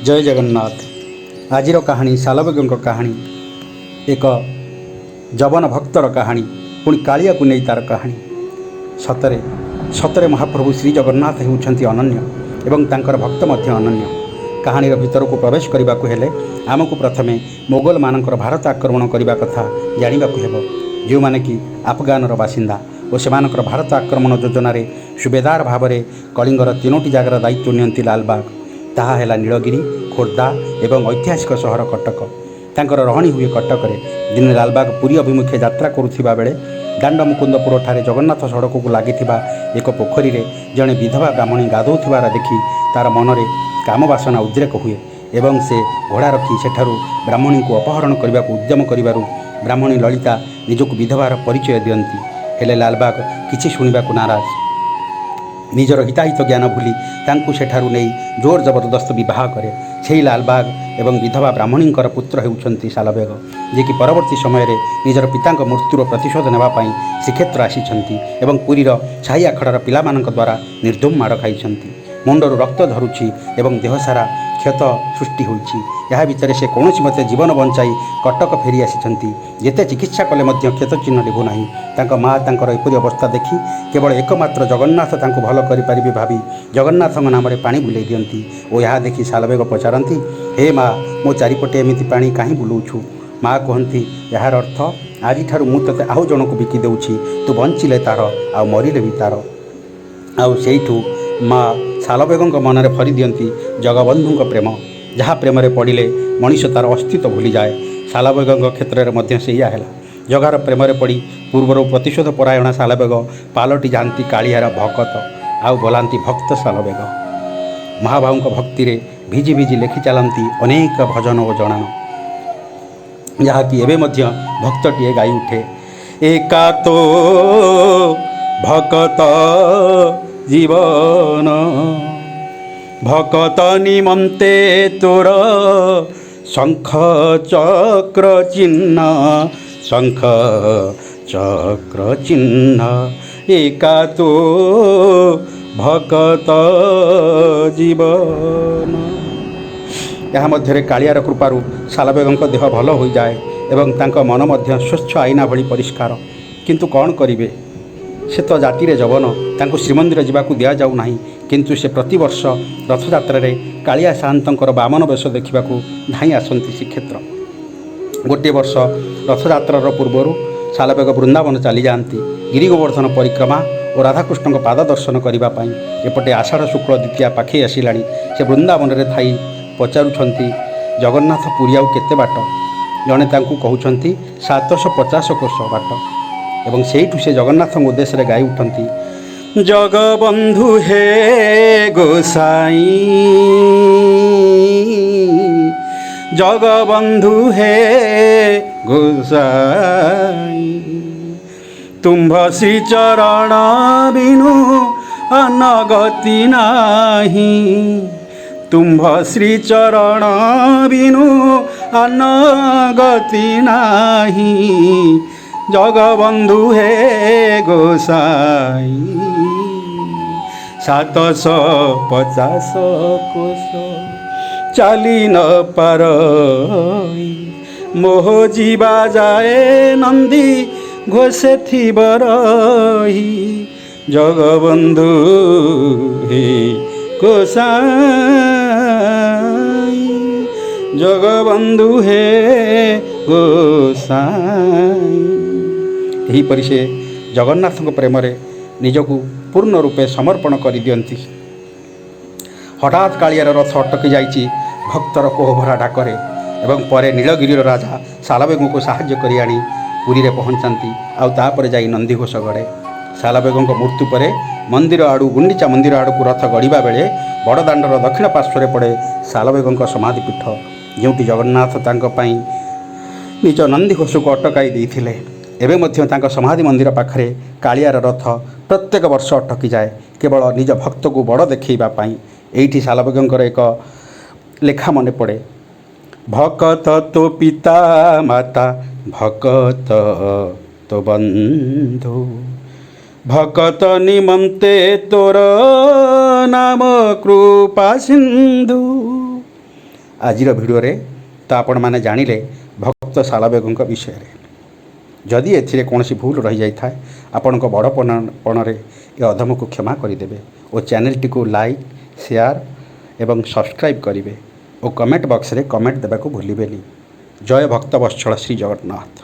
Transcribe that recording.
ଜୟ ଜଗନ୍ନାଥ। ଆଜିର କାହାଣୀ ସାଲବେଗଙ୍କ କାହାଣୀ, ଏକ ଯବନ ଭକ୍ତର କାହାଣୀ, ପୁଣି କାଳିଆକୁ ନେଇ ତାର କାହାଣୀ। ସତରେ ସତରେ ମହାପ୍ରଭୁ ଶ୍ରୀ ଜଗନ୍ନାଥ ହେଉଛନ୍ତି ଅନନ୍ୟ ଏବଂ ତାଙ୍କର ଭକ୍ତ ମଧ୍ୟ ଅନନ୍ୟ। କାହାଣୀର ଭିତରକୁ ପ୍ରବେଶ କରିବାକୁ ହେଲେ ଆମକୁ ପ୍ରଥମେ ମୋଗଲମାନଙ୍କର ଭାରତ ଆକ୍ରମଣ କରିବା କଥା ଜାଣିବାକୁ ହେବ, ଯେଉଁମାନେ କି ଆଫଗାନର ବାସିନ୍ଦା ଓ ସେମାନଙ୍କର ଭାରତ ଆକ୍ରମଣ ଯୋଜନାରେ ସୁବେଦାର ଭାବରେ କଳିଙ୍ଗର ତିନୋଟି ଜାଗାର ଦାୟିତ୍ୱ ନିଅନ୍ତି ଲାଲବାଗ। ତାହା ହେଲା ନୀଳଗିରି, ଖୋର୍ଦ୍ଧା ଏବଂ ଐତିହାସିକ ସହର କଟକ। ତାଙ୍କର ରହଣି ହୁଏ କଟକରେ। ଦିନେ ଲାଲବାଗ ପୁରୀ ଅଭିମୁଖେ ଯାତ୍ରା କରୁଥିବା ବେଳେ ଦାଣ୍ଡମୁକୁନ୍ଦପୁରଠାରେ ଜଗନ୍ନାଥ ସଡ଼କକୁ ଲାଗିଥିବା ଏକ ପୋଖରୀରେ ଜଣେ ବିଧବା ବ୍ରାହ୍ମଣୀ ଗାଧୋଉଥିବାର ଦେଖି ତାର ମନରେ କାମବାସନା ଉଦ୍ରେକ ହୁଏ ଏବଂ ସେ ଘୋଡ଼ା ରଖି ସେଠାରୁ ବ୍ରାହ୍ମଣୀଙ୍କୁ ଅପହରଣ କରିବାକୁ ଉଦ୍ୟମ କରିବାରୁ ବ୍ରାହ୍ମଣୀ ଲଳିତା ନିଜକୁ ବିଧବାର ପରିଚୟ ଦିଅନ୍ତି। ହେଲେ ଲାଲବାଗ କିଛି ଶୁଣିବାକୁ ନାରାଜ। ନିଜର ହିତାହିତ ଜ୍ଞାନ ଭୁଲି ତାଙ୍କୁ ସେଠାରୁ ନେଇ ଜୋର ଜବରଦସ୍ତ ବିବାହ କରେ। ସେହି ଲାଲବାଗ ଏବଂ ବିଧବା ବ୍ରାହ୍ମଣୀଙ୍କର ପୁତ୍ର ହେଉଛନ୍ତି ସାଲବେଗ, ଯିଏକି ପରବର୍ତ୍ତୀ ସମୟରେ ନିଜର ପିତାଙ୍କ ମୃତ୍ୟୁର ପ୍ରତିଶୋଧ ନେବା ପାଇଁ ଶ୍ରୀକ୍ଷେତ୍ର ଆସିଛନ୍ତି ଏବଂ ପୁରୀର ସାହି ଆଖଡ଼ାର ପିଲାମାନଙ୍କ ଦ୍ୱାରା ନିର୍ଦ୍ଧୁମ ମାଡ଼ ଖାଇଛନ୍ତି। ମୁଣ୍ଡରୁ ରକ୍ତ ଝରୁଛି ଏବଂ ଦେହସାରା କ୍ଷତ ସୃଷ୍ଟି ହୋଇଛି। ଏହା ଭିତରେ ସେ କୌଣସି ମତେ ଜୀବନ ବଞ୍ଚାଇ କଟକ ଫେରି ଆସିଛନ୍ତି। ଯେତେ ଚିକିତ୍ସା କଲେ ମଧ୍ୟ କ୍ଷତ ଚିହ୍ନ ଲିଭୁନାହିଁ। ତାଙ୍କ ମା ତାଙ୍କର ଏପରି ଅବସ୍ଥା ଦେଖି କେବଳ ଏକମାତ୍ର ଜଗନ୍ନାଥ ତାଙ୍କୁ ଭଲ କରିପାରିବେ ଭାବି ଜଗନ୍ନାଥଙ୍କ ନାମରେ ପାଣି ବୁଲେଇ ଦିଅନ୍ତି ଓ ଏହା ଦେଖି ସାଲବେଗ ପଚାରନ୍ତି, ହେ ମା, ମୋ ଚାରିପଟେ ଏମିତି ପାଣି କାହିଁ ବୁଲଉଛୁ? ମା କୁହନ୍ତି, ଏହାର ଅର୍ଥ ଆଜିଠାରୁ ମୁଁ ତୋତେ ଆଉ ଜଣକୁ ବିକି ଦେଉଛି, ତୁ ବଞ୍ଚିଲେ ତାର ଆଉ ମରିଲେ ବି ତାର। ଆଉ ସେଇଠୁ ମା ସାଲବେଗଙ୍କ ମନରେ ଭରି ଦିଅନ୍ତି ଜଗବନ୍ଧୁଙ୍କ ପ୍ରେମ, ଯାହା ପ୍ରେମରେ ପଡ଼ିଲେ ମଣିଷ ତାର ଅସ୍ତିତ୍ୱ ଭୁଲିଯାଏ। ସାଲବେଗଙ୍କ କ୍ଷେତ୍ରରେ ମଧ୍ୟ ସେଇଆ ହେଲା। ଜଗାର ପ୍ରେମରେ ପଡ଼ି ପୂର୍ବରୁ ପ୍ରତିଶୋଧ ପରାୟଣ ସାଲବେଗ ପାଲଟି ଯାଆନ୍ତି କାଳିଆର ଭକତ ଆଉ ବୋଲାନ୍ତି ଭକ୍ତ ସାଲବେଗ। ମହାବାହୁଙ୍କ ଭକ୍ତିରେ ଭିଜି ଭିଜି ଲେଖି ଚାଲନ୍ତି ଅନେକ ଭଜନ ଓ ଜଣାଣ, ଯାହାକି ଏବେ ମଧ୍ୟ ଭକ୍ତଟିଏ ଗାଇ ଉଠେ। ଏକା ତୋ ଭକତ ଜୀବନ, ଭକତ ନିମନ୍ତେ ତୋର ଶଙ୍ଖ ଚକ୍ର ଚିହ୍ନ, ଶଙ୍ଖ ଚକ୍ର ଚିହ୍ନ, ଏକା ତୋ ଭକତ ଜୀବନ। ଏହା ମଧ୍ୟରେ କାଳିଆର କୃପାରୁ ସାଲବେଗଙ୍କ ଦେହ ଭଲ ହୋଇଯାଏ ଏବଂ ତାଙ୍କ ମନ ମଧ୍ୟ ସ୍ୱଚ୍ଛ ଆଇନା ଭଳି ପରିଷ୍କାର। କିନ୍ତୁ କ'ଣ କରିବେ, ସେ ତ ଜାତିରେ ଯବନ, ତାଙ୍କୁ ଶ୍ରୀମନ୍ଦିର ଯିବାକୁ ଦିଆଯାଉ ନାହିଁ। କିନ୍ତୁ ସେ ପ୍ରତିବର୍ଷ ରଥଯାତ୍ରାରେ କାଳିଆ ସାଆନ୍ତଙ୍କର ବାମନ ବେଶ ଦେଖିବାକୁ ଧାଇଁ ଆସନ୍ତି ଶ୍ରୀକ୍ଷେତ୍ର। ଗୋଟିଏ ବର୍ଷ ରଥଯାତ୍ରାର ପୂର୍ବରୁ ସାଲବେଗ ବୃନ୍ଦାବନ ଚାଲିଯାଆନ୍ତି ଗିରିଗୋବର୍ଦ୍ଧନ ପରିକ୍ରମା ଓ ରାଧାକୃଷ୍ଣଙ୍କ ପାଦ ଦର୍ଶନ କରିବା ପାଇଁ। ଏପଟେ ଆଷାଢ଼ ଶୁକ୍ଳ ଦ୍ୱିତୀୟା ପାଖେଇ ଆସିଲାଣି। ସେ ବୃନ୍ଦାବନରେ ଥାଇ ପଚାରୁଛନ୍ତି, ଜଗନ୍ନାଥ ପୁରୀ ଆଉ କେତେ ବାଟ? ଜଣେ ତାଙ୍କୁ କହୁଛନ୍ତି 750 କୋଶ ବାଟ। ଏବଂ ସେଇଠୁ ସେ ଜଗନ୍ନାଥଙ୍କ ଉଦ୍ଦେଶ୍ୟରେ ଗାଇ ଉଠନ୍ତି, ଜଗବନ୍ଧୁ ହେ ଗୋସାଇଁ, ଜଗବନ୍ଧୁ ହେ ଗୋସାଇଁ, ତୁମ୍ଭ ଶ୍ରୀଚରଣ ବିନୁ ଅନଗତି ନାହିଁ, ତୁମ୍ଭ ଶ୍ରୀଚରଣ ବିନୁ ଅନଗତି ନାହିଁ, ଜଗବନ୍ଧୁ ହେ ଗୋସାଇଁ, 750 କୋଶ ଚାଲି ନ ପାର, ମୋହ ଯିବା ଯାଏ ନନ୍ଦୀ ଘୋଷେ ଥିବ ରହି, ଜଗବନ୍ଧୁ ହେ ଗୋସାଇଁ, ଜଗବନ୍ଧୁ ହେ ଗୋସାଇଁ। ଏହିପରି ସେ ଜଗନ୍ନାଥଙ୍କ ପ୍ରେମରେ ନିଜକୁ ପୂର୍ଣ୍ଣ ରୂପେ ସମର୍ପଣ କରିଦିଅନ୍ତି। ହଠାତ୍ କାଳିଆର ରଥ ଅଟକି ଯାଇଛି ଭକ୍ତର କୋହଭରା ଡାକରେ ଏବଂ ପରେ ନୀଳଗିରିର ରାଜା ସାଲବେଗଙ୍କୁ ସାହାଯ୍ୟ କରି ଆଣି ପୁରୀରେ ପହଞ୍ଚାନ୍ତି ଆଉ ତାପରେ ଯାଇ ନନ୍ଦିଘୋଷ ଗଡ଼େ। ସାଲବେଗଙ୍କ ମୃତ୍ୟୁ ପରେ ମନ୍ଦିର ଆଡ଼ୁ ଗୁଣ୍ଡିଚା ମନ୍ଦିର ଆଡ଼କୁ ରଥ ଗଡ଼ିବା ବେଳେ ବଡ଼ଦାଣ୍ଡର ଦକ୍ଷିଣ ପାର୍ଶ୍ୱରେ ପଡ଼େ ସାଲବେଗଙ୍କ ସମାଧି ପୀଠ, ଯେଉଁଠି ଜଗନ୍ନାଥ ତାଙ୍କ ପାଇଁ ନିଜ ନନ୍ଦିଘୋଷକୁ ଅଟକାଇ ଦେଇଥିଲେ। ଏବେ ମଧ୍ୟ ତାଙ୍କ ସମାଧି ମନ୍ଦିର ପାଖରେ କାଳିଆର ରଥ ପ୍ରତ୍ୟେକ ବର୍ଷ ଅଟକିଯାଏ, କେବଳ ନିଜ ଭକ୍ତକୁ ବଡ଼ ଦେଖାଇବା ପାଇଁ। ଏଇଠି ସାଲବେଗଙ୍କର ଏକ ଲେଖା ମନେ ପଡ଼େ, ଭକତ ତୋ ପିତା ମାତା, ଭକତ ତୋ ବନ୍ଧୁ, ଭକତ ନିମନ୍ତେ ତୋର ନାମ କୃପା ସିନ୍ଧୁ। ଆଜିର ଭିଡ଼ିଓରେ ତ ଆପଣମାନେ ଜାଣିଲେ ଭକ୍ତ ସାଲବେଗଙ୍କ ବିଷୟରେ। ଯଦି ଏଥିରେ କୌଣସି ଭୁଲ ରହିଯାଇଥାଏ, ଆପଣଙ୍କ ବଡ଼ପଣରେ ଏ ଅଧମକୁ କ୍ଷମା କରିଦେବେ ଓ ଚ୍ୟାନେଲଟିକୁ ଲାଇକ୍, ସେୟାର ଏବଂ ସବସ୍କ୍ରାଇବ୍ କରିବେ ଓ କମେଣ୍ଟ ବକ୍ସରେ କମେଣ୍ଟ ଦେବାକୁ ଭୁଲିବେନି। ଜୟ ଭକ୍ତବତ୍ସଳ ଶ୍ରୀ ଜଗନ୍ନାଥ।